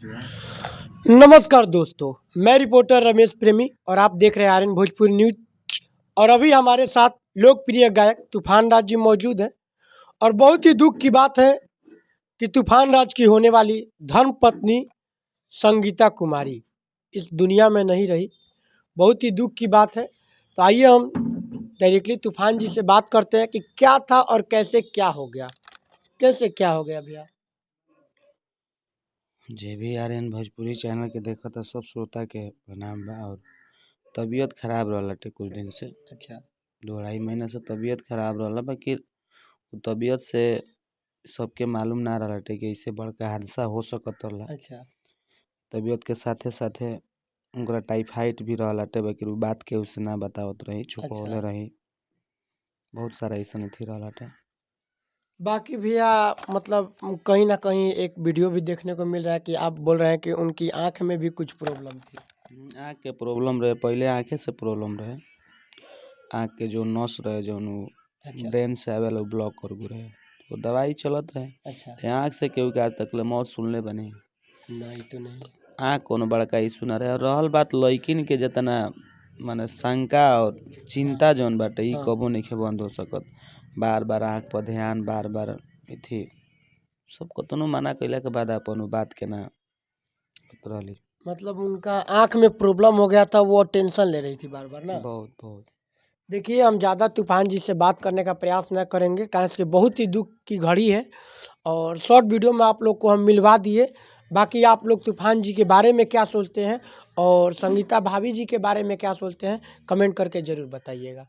नमस्कार दोस्तों, मैं रिपोर्टर रमेश प्रेमी और आप देख रहे हैं आर्यन भोजपुरी न्यूज। और अभी हमारे साथ लोकप्रिय गायक तूफान राज जी मौजूद हैं। और बहुत ही दुख की बात है कि तूफान राज की होने वाली धर्म पत्नी संगीता कुमारी इस दुनिया में नहीं रही। बहुत ही दुख की बात है। तो आइए हम डायरेक्टली तूफान जी से बात करते हैं कि क्या था और कैसे क्या हो गया, कैसे क्या हो गया भैया। जे भी आर्यन भोजपुरी चैनल के देखता सब श्रोता के प्रणाम बा। और तबीयत खराब रहलटे कुछ दिन से। 2-2.5 महीना से तबीयत खराब रहल, बाकी उ तबीयत से सबके मालूम ना रहलटे कि ऐसे बड़का हादसा हो सकत रहला। तबीयत के साथे साथे उनकरा टाइफाइड भी रहलटे, बाकी उ बात केहू से ना बतावत रही, छुपवले रही। बहुत सारा अइसन अथी रहलटे। बाकी भैया, मतलब कहीं ना कहीं एक वीडियो भी देखने को मिल रहा है कि आप बोल रहे हैं कि उनकी आंख में भी कुछ प्रॉब्लम थी। आँख के प्रॉब्लम रहे, पहिले आँखे से प्रॉब्लम रहे। आँख के जो नस रहे, जौन उ ब्रेन से आवेला, उ ब्लॉक कर गइल रहे, तो दवाई चलत रहे। ते आँख से केहू के आज तक ले मौत सुनले बानी? नहीं तो नहीं। आँख कोनो बड़का इशू ना रहे। और रहल बात लइकिन के, जेतना माने शंका और चिंता जौन बाटे, इ कबो नइखे बंद हो सकत। बार बार आँख पर ध्यान, बार बार अथी सब, कतनो मना कइला के बाद अपन उ बात के ना रहली। मतलब उनका आंख में प्रॉब्लम हो गया था, वो टेंशन ले रही थी बार बार ना? बहुत बहुत। देखिए, हम ज़्यादा तूफान जी से बात करने का प्रयास न करेंगे, काहे से कि बहुत ही दुख की घड़ी है और शॉर्ट वीडियो में आप लोग को हम मिलवा दिए। बाकी आप लोग तूफान जी के बारे में क्या सोचते हैं और संगीता भाभी जी के बारे में क्या सोचते हैं, कमेंट करके ज़रूर बताइएगा।